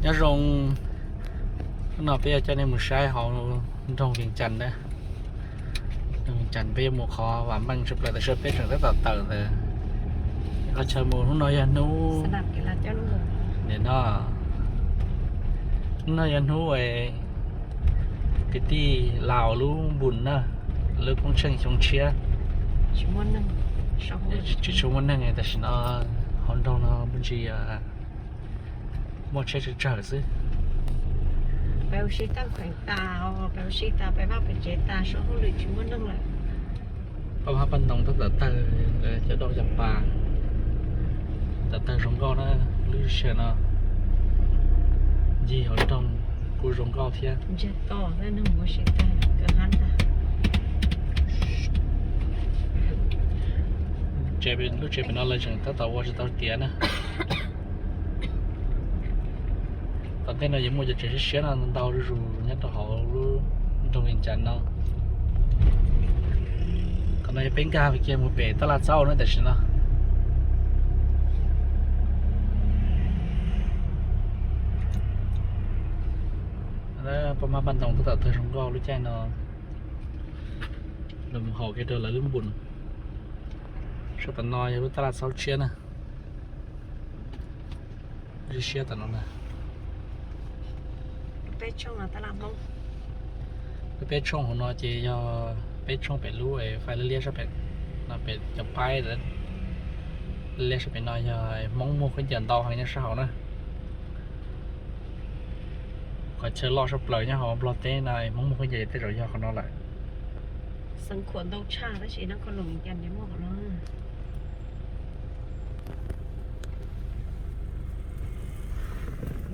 Nyob zoo, hnub no peb yuav coj nej mus saib hauv nroog Vias Cas na. Nroog Vias Cas peb yuav mus qhov Vam Meej tshaj plaws, tam sim no peb tseem tab tom tawm ntawd. Qhov chaw mus hnub no yog hnub, nim no, hnub no yog hnub kwv tij Laus lub npun na, lub koob tsheej xyoo tshiab. Tsis tshua muaj neeg, tam sim no hauv nroog no me ntsis muaj tsheb tsawg tsawg xwb. Peb ua si tag kheev tas, peb ua si tas, peb vaj peb tsev tas, sau hauj lwm tsis muaj neeg lawm. Paj Hmab Paj Ntoo tab tom tawg, cov dau cov pas, tab tom tawg zoo nkauj na. Lub sij hawm no ncig hauv nroog kuj zoo nkauj thiab. Lub tsev pem no lawv tseem tab tom ua tsis tau tiav na. Tom ntej no yuav muaj cov tsev siab siab no ntau zuj zus nyob rau hauv lub nroog Vias Cas no. Qhov no yog peb nkag kiag mus pem tab laj txaub na tam sim no. Paj Hmab Paj Ntoo tab tom tawg zoo nkauj lub caij no. Los mus haum kiag rau lawv lub npun. Sab tom no yog lub tab laj txaub tshiab na. Siab siab tom no na. Lub peb tshooj hauv no ces yog peb tshooj pem lub fais liab liab sab pem no, pem cov paib liab liab sab pem no yog Hmoob muag khaub ncaws ntau heev nyob sab hauv na. Qhov chaw loj sab plaws nyob hauv Nplog teb no Hmoob muag khaub ncaws tej zaum yog qhov no lawm. Xeev Khuam ntau tshaj tab sis Nab Kho Loos Vias Cas muaj qhov no.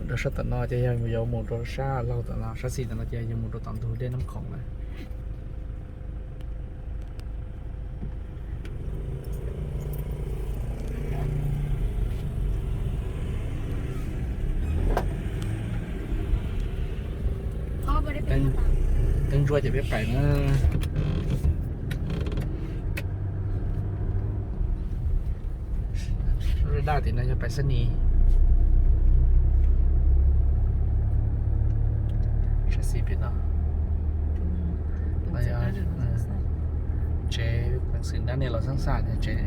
Rau sab tom no ces yog yuav mus rau sab laug tom no, sab xis tom no ces yog mus rau tom ntug dej Nab Khoom lawm. Teeb ntsuab ces peb pais na. Daj tim no yog pais Xab Nis. Sab xis pem no, tsev peev xwm dab niag Los Xab Xaj, tsev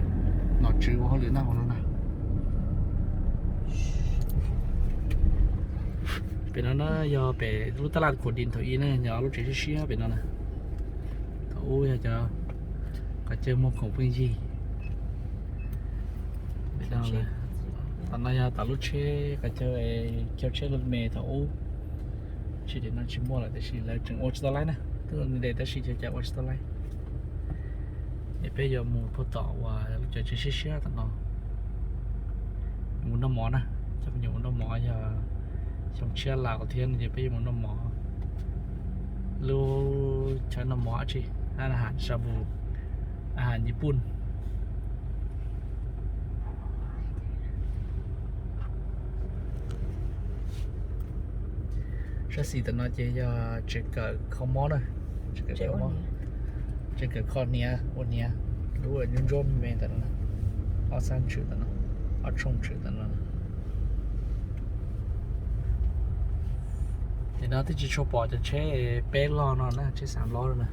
nom tswv ua hauj lwm naj hauv no na. Pem no na yog pem lub tab laj Khuam Dis thaum ub na, yog lub tsev siab siab pem no na. Thaum ub yog cov qhov chaw muag khoom pheej yig. Tom no yog tom lub tsheb qhov chaw caw tsheb lub me thaum ub. Tsis, no tsis muaj lawm tab sis lawv tseem ua tsis tau laib na, twb ntev tab sis cas ua tsis tau laib. Es peb yuav mus puag tom uas lub cov tsev siab siab tom no, mus noj mov na. Cov me nyuam mus noj mov yog xyoo tshiab laus thiab no ces peb yuav mus noj mov. Lub chaw noj mov dab tsi, a has shabu, a has Nyij Pooj. Sab xis tom no ces yog tsev kawm kho mob na, tsev kawm kho mob, tsev kawm kho hniav, ua hniav, lub ntsuab ntsuab me ntawm no, ob xab tshwm tom no, ob tshooj tshwm tom no. Nim no twb tsis tshua pom cov tsheb peb log no na, tsheb xav lob na,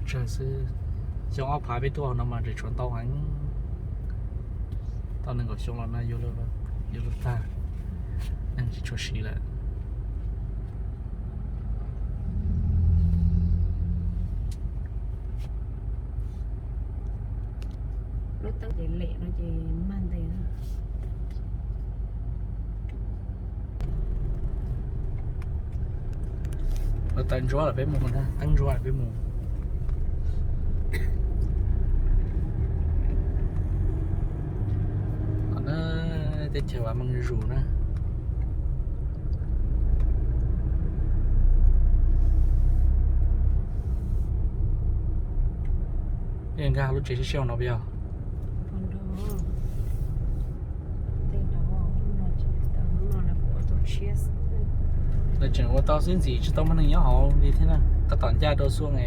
tsawg xwb. Xyoo ob phav peb tuaj no mas tseem tshuav ntau heev. Tau nees nkaum xyoo los no yuav luag tag, neeg tsis tshua siv lawm. Lub teeb ces lem no ces mag ntes. Lawv tawm ntsuab lawm peb mus na, teeb ntsuab lawm peb mus. Teb chaws Vam Meej zuj zus na. Nkag lub tsev siab siab no puas yog? Lawv tseem ua tau xwb ntxim tsis tau muaj neeg nyob hauv li thiab na. Tab tom ncaj rau xuaj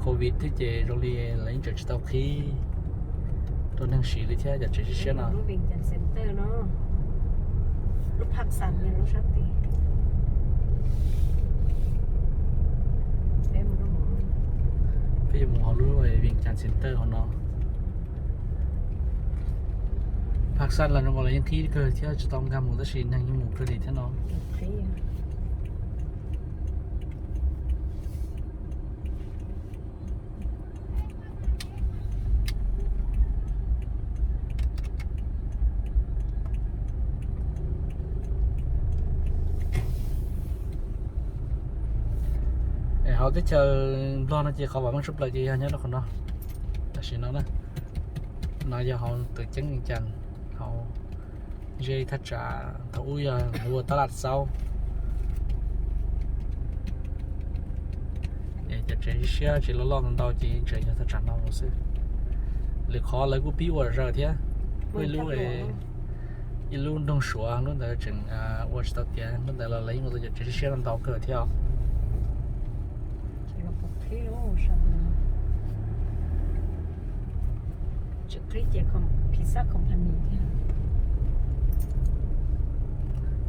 covid thiab ces zoo li lawv yeej tseem tsis tau qhib rau neeg siv li thiab cov tsev siab siab no. Phaj Xas nyob lub sab tid. Peb mus hauv lub Vias Cas Center hauv no. Phaj Xas los zoo nkaus los yeej qhib kawg thiab, tsis tau nkag mus tab sis neeg yeej mus kawg li thiab no. Hauv teb chaws Nplog no ces qhov vam meej tshaj plaws ces yog nyob rau qhov no. Tam sim no na, no yog hauv tus ceeb Vias Cas, hauv ze thaj tsam thaum ub yog ua tab laj xaub. Cov tsev siab tsev loj loj ntau ntau ces tseem yog thaj tsam no xwb. Lwm qhov lawv kuj pib ua zog thiab. Muaj ib lub, ib lub nroog Suav, lub ntawd tseem ua tsis tau tiav, lub ntawd los lawv yeej ua tau cov tsev siab siab ntau kawg thiab. Tsis qhib ces Pizza Company thiab.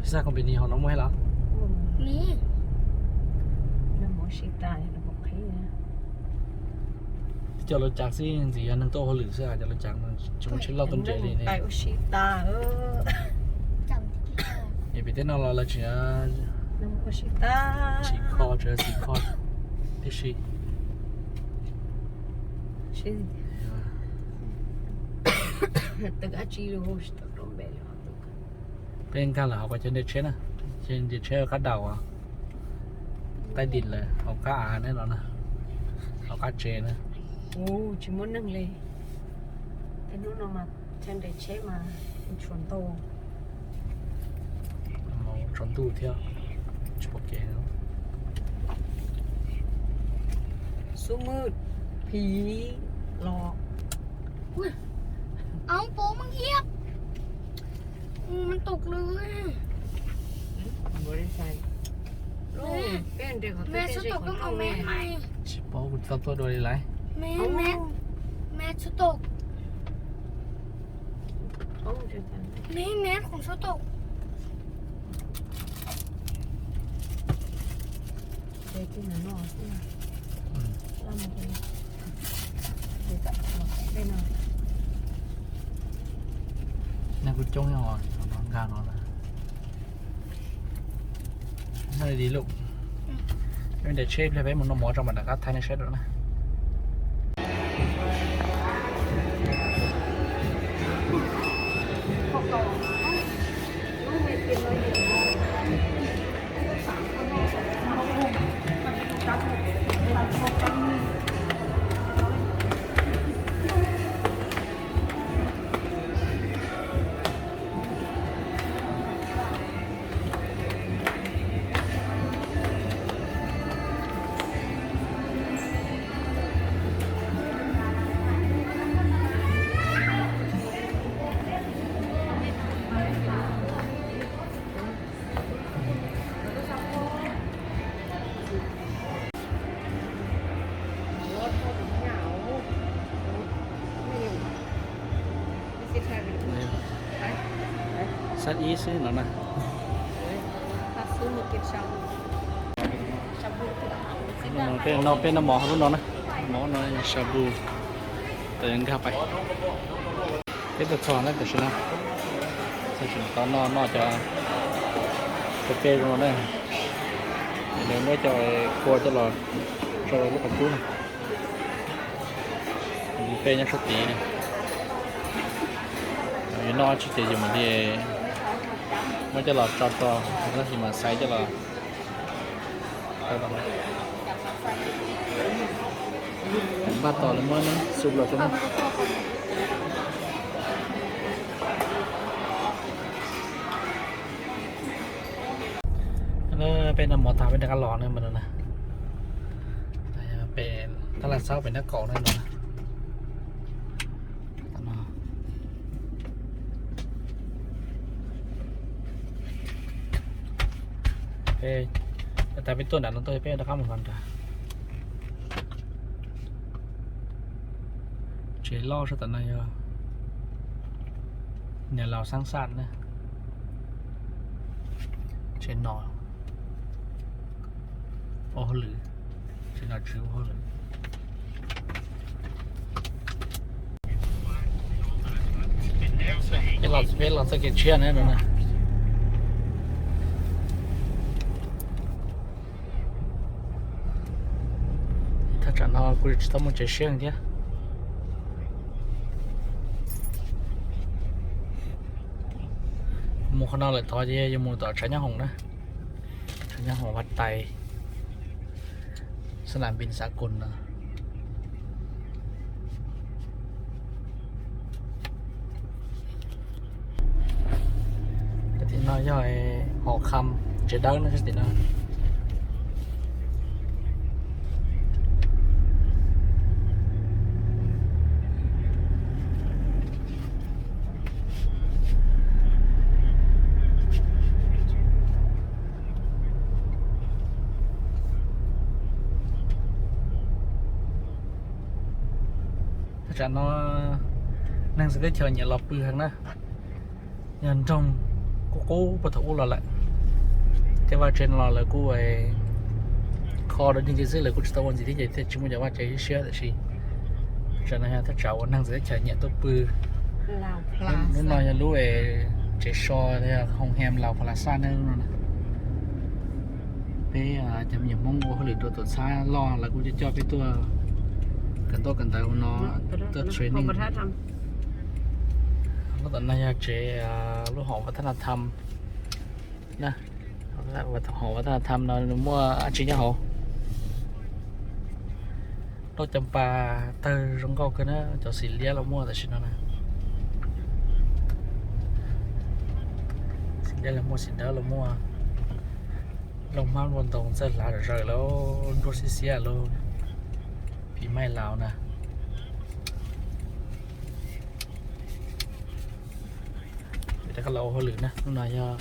Pizza Company hauv no muaj thiab los? Coj lawv cav xwb, ntxim yog neeg tuaj hauj lwm xwb, coj lawv cav tsis muaj tsheb loj tuaj nres li ne. Es pem tej no los lawv tseem tsis kho, tseem tsis kho tib si. Peb nkag lawm hauv cov nres tsheb na, cov nres tsheb hauv qab daus, taib dis lawm hauv qab av ne no na, hauv qab tsev na. Tsis muaj neeg li. Tej hnub no mas chaw nres tsheb mas tshuav ntau, tshuav ntuj thiab, tsis pom kev. Xub mwb phiv los. Ống bố măng hiếp. Ui, nó tục lư. Mẹ, mẹ sắp tục không mẹ mày? Tsis paub, kuv tsis tau tuaj dua li lawm. Mẹ, mẹ, mẹ sắp tục. Mẹ, mẹ cũng sắp tục. Neeg kuj coob os, nkag no na. Li lub, peb nres tsheb pliag peb mus noj mov tso mam rov qab thaij nej saib dua na. Xab ib xwb no na. Peb noj, peb noj mov lub no na. Mov no shabu, tas nkag pais. Peb tuaj txog na, tam sim no txog tseem tau noj, noj cov cov pej zoo no na. Lawv muab cov kua coj los tso lub qhov cub na. Pej nyob sab tid na. Yus noj tsis ces yus mam li muab coj los tso tso, tab sis mas xaiv coj los. Npaj tos lawv muab xub los rau na. Peb noj mov tag peb rov qab los na mas no na. Pem tab laj xaub pem nab kaum na no. Peb, tas peb tuaj nram no tuaj peb rov qab mus nram. Tsev loj sab tom no yog niam laus Xab Xaj na. Tsev no ua hauj lwm, tsev no tsis ua hauj lwm. Peb los, peb los txoj kev tshiab na no na. Thaj tsam no kuj tsis tau muaj tsev siab thiab. Mus qhov no lawm tod ces yog mus tom tshav nyob hoom na. Tshav nyob hoom Vaj Tais, xab nam npis xav kus no. Tim no yog hom kham tsev dawb no tim no. Thaj tsam no neeg txawv teb chaws nyiam los pw heev na. Yog nroog kuj qub puag thaum ub los lawm. Tej vaj tsev no los lawv kuj kho rau ncig xwb, lawv kuj tsis tau ua ntxiv thiab ces thiaj tsis muaj cov vaj tsev siab tab sis thaj tsam no yog thaj tsam uas neeg txawv teb chaws nyiam tuaj pw. Hnub no yog lub tsev so, hoo hem Laus Pha La Xaj ne lub no. Peb cov me nyuam Hmoob ua hauj lwm rau tuam txhab loj lawv kuj coj coj peb tuaj kawm ntaub kawm ntawv no, tuaj training. Lub tom no yog tsev, lub hom Vaj Thab Na Tham na. Hom Vaj Thab Na Tham no nws muaj dab tsi nyob hauv? Lauj cam pas tawg zoo nkauj kawg na, cov xim liab los muaj tam sim no na. Xim liab los muaj, xim dawb los muaj. Lauj hmab npua ntoo txawj hlav zom zaws lawm, nruab xiab xiab lawm. Phim maij Laus na. Peb rov qab los ua hauj lwm na, hnub no yog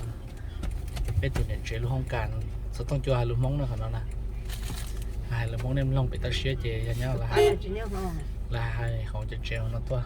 peb tus niam tsev lub hoob kas, xov tooj cua hais lus Hmoob na qhov no na. Hais lus Hmoob nej mloog pem toj siab ces yog nyob lawv hais hauv cov tsev no tuaj.